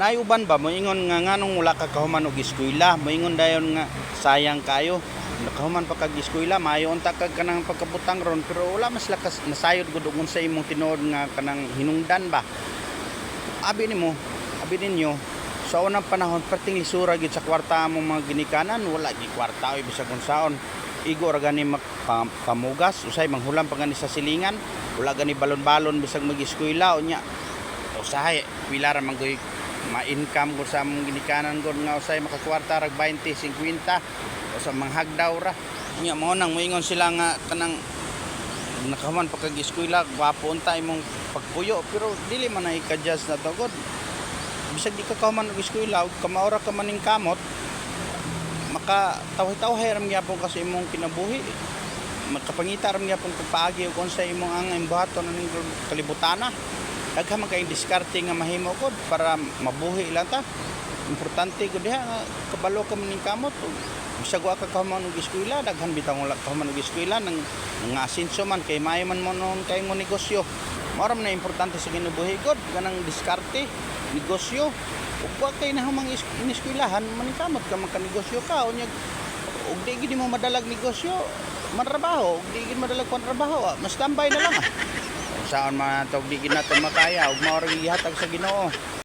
Naay uban ba moingon nga nganong wala ka kahuman og eskwela, moingon dayon nga sayang kayo. Nakahuman pa kag eskwela, maayo unta kag kanang pagkabutang ron, pero wala mas lakas nasayod gud og unsa imong tinuod nga kanang hinungdan ba. Abi nimo, abi ninyo, sa unang panahon perting lisura gyud sa kwarta among mga ginikanan, wala gyud kwarta oy bisag unsaon. Igo ra gani pamugas, usay manghulam pa gani sa silingan, wala gani balon-balon bisag mag-eskwela unya. Usahay pila ra man goy ma-income ko sa among ginikanan gud nga usay makakwarta rag 20, 50 o sa manghagdaw ra. Nya mao nang moingon sila nga kanang nakahuman pa kag eskwela, gwapo unta imong pagpuyo, pero dili man na ika-judge na to gud. Bisag di ka kahuman og eskwela ug kamao ra ka maning kamot, maka tawhay-tawhay ra man gyapon ka sa imong kinabuhi, makapangita ra man gyapon kag paagi ug unsa imong angay buhaton aning kalibutana. Daghan man kayong diskarte nga mahimo gud para mabuhi lang ta. Importante gud diha nga kabalo ka maning kamot ug bisag wa ka kahuman og eskwela. Daghan bitaw wala kahuman og eskwela nang nga asenso man kay maayo man mo noon kay mo negosyo. Mao ra man na importante sa kinabuhi gud, kanang diskarte negosyo. Ug wa kay nahumang ineskwelahan, maningkamot ka, makanegosyo ka unya. Ug di gid mo madalag negosyo, mantrabaho. Ug di gid madalag pantrabaho, mas tambay na lang. Saan man to, di gid nato makaya ug mao ra gihatag sa Ginoo.